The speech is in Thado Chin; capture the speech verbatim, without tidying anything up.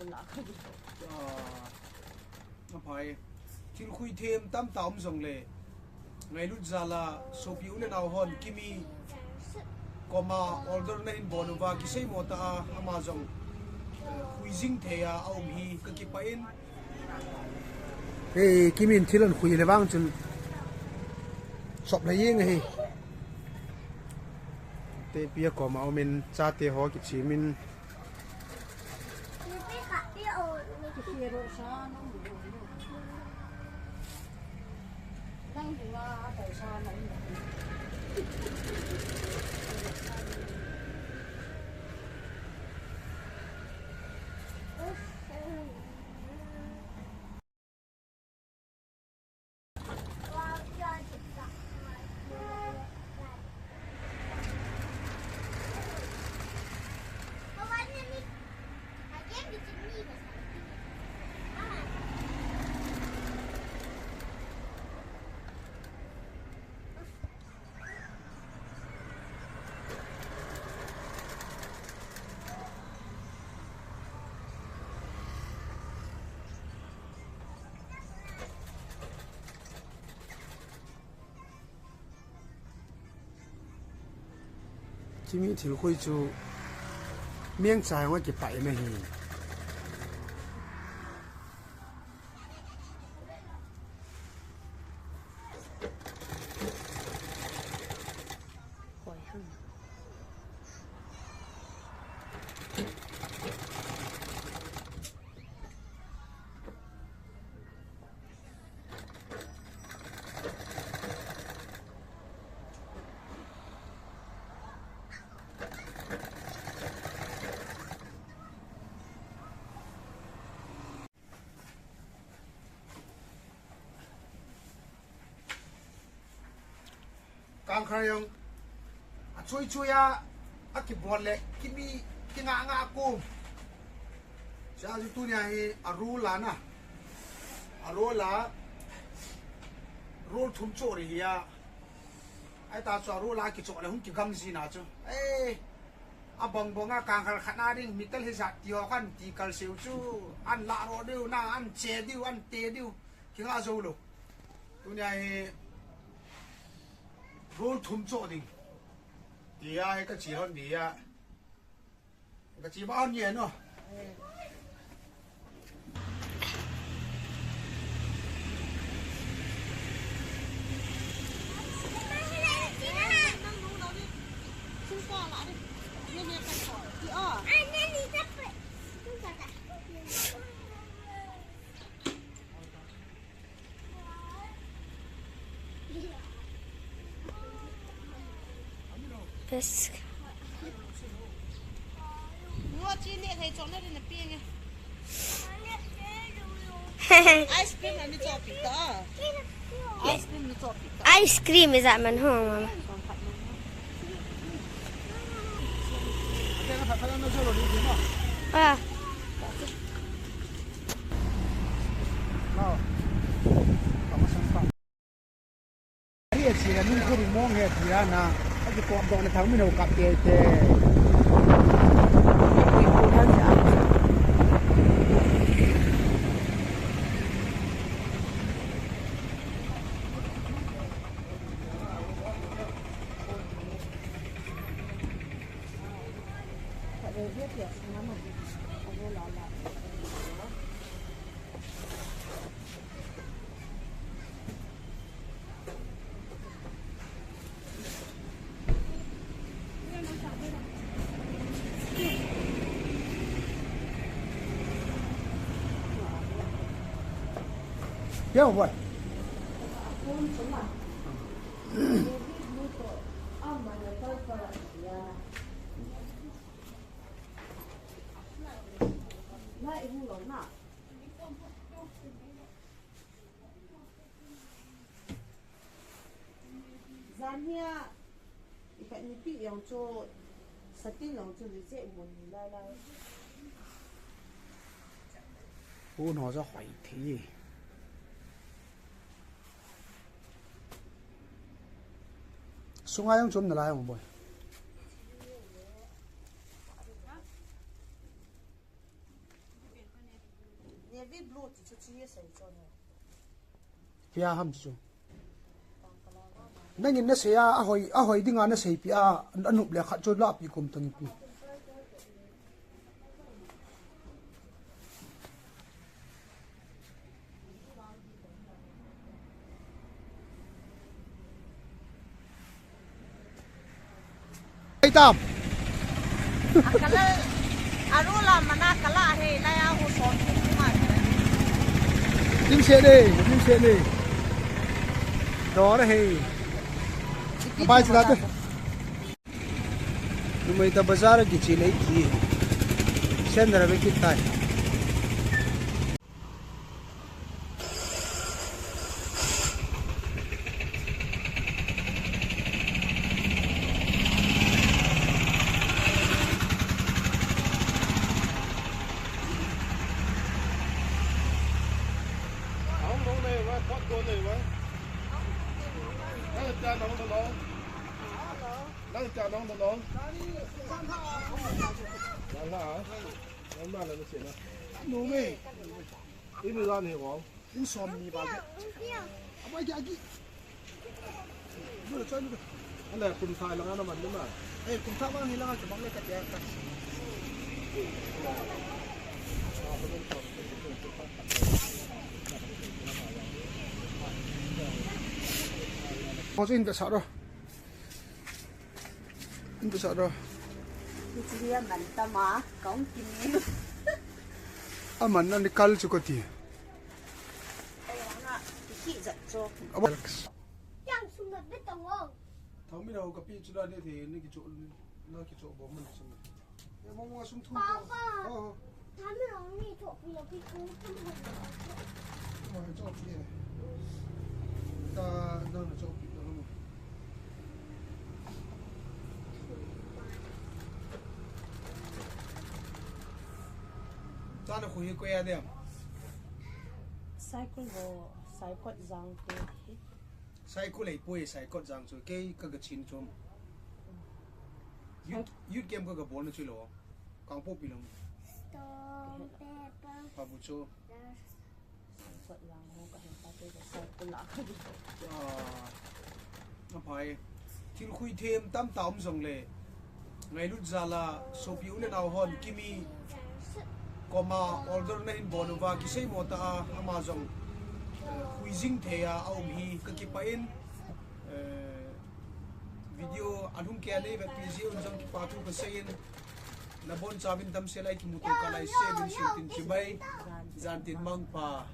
Ah, aphai. Thil khui them tamtah um jongle, ngailut jal a sopi u le nao hon Kimi koma order nahin bol uva, kisei mo tah a, ama jong, eh, khui jing thei a, aum hi kakipah in. Hei, Kimin thil ankhui le vang chun sop le jeng ahi. Tepi a koma umin, chate ho kichimin. Kimi thil khui chu mengcha jong akipah in ahi. Kangkhar jong achui chui a, akibol le, Kimi kinga nga kum. Cha chu tunia hi a roll a na. A roll a, roll thum cho ri hi a. Ai ta chu a roll a kicho le hung kigam ji na chu. Ei, abang bang a Kangkhar khat na ding mi tal hi jat ti ho kan ti kal seu chu. An la ro diu na, an che diu, an te diu. Kinga jou lou. Tunia hi roll thum cho ding. Tia hi kachi hon dia. Kachi ba hon ye no. Yes. Ice cream ani chopi ta. Ice cream ni chopi ta. Ice cream is that man home, mama? Ah. Hi, a chi la nung khu ri mong he, ti la na. A ki pom dong na thang mi no kap te te. Yo, boy. Zania, i ka nipi jong chu, satin jong chu, reject mun ni lai lai. U no jo hoi thi. Sunga jong chom na lai jong boi. Pia ham chu. Nangin nasei a, ahoi, ahoi dinga nasei pia, anup le khat chu lapi kum tang pi. Itam. Akala, arula mana kala he, laya ho son kuma. Dim se de, dim se de. Dor he. Bai chila te. Numei ta bazar kichi lei ki. Sendra be kitai. Nang cha nong nong. Nang ha. Nang ma la se na. No me. Ini la ni wang. In som ni ba. Apa ki aki. Dulu coy dulu. Ala kum thai lang ana man ni ma. Eh, kum thai bang hilang ke bang le ka dia ka. Ko in ka sa ro. Intu sa ro. Kichia man tama, kaung kini. Aman ani kal chu ko ti. Ai, nga, kiki jat cho. Aba. Yang sum na betang o. Thau mi na ho kapi chu da ni the, ni kicho, na kicho bo man sum. Ya mo mo sum thu. Papa. Oh. Kami orang ni tu punya piku tu. Wah, cakap dia. Tak, dah nak cakap dia. Tana khui ko ya dia. Cycle bo, cycle jang ko. Cycle ei poi, cycle jang chu. Kei ka ga chin chom. Youth, youth camp ka ga bol na chu lo. Kangpokpi lang. Stone, paper, Pabu chu. Scissors. Sot lang mo ka hin pa te ka sa pula ka di. Ah, aphai. Thil khui them tam ta um jong le. Ngailut jal a, sopi u le nau hon, kimi koma order na hin bol uva, kisei mo ta a, ama jong, eh, khui jing thei a, a um hi, ka kipah in, eh, video a lhung kei a nei vetpi ji un jong kipa thu ka sei in, Na bonchauvin damsel a i kimuto kah lai se, min sung tin chibai, jan tin mangpha.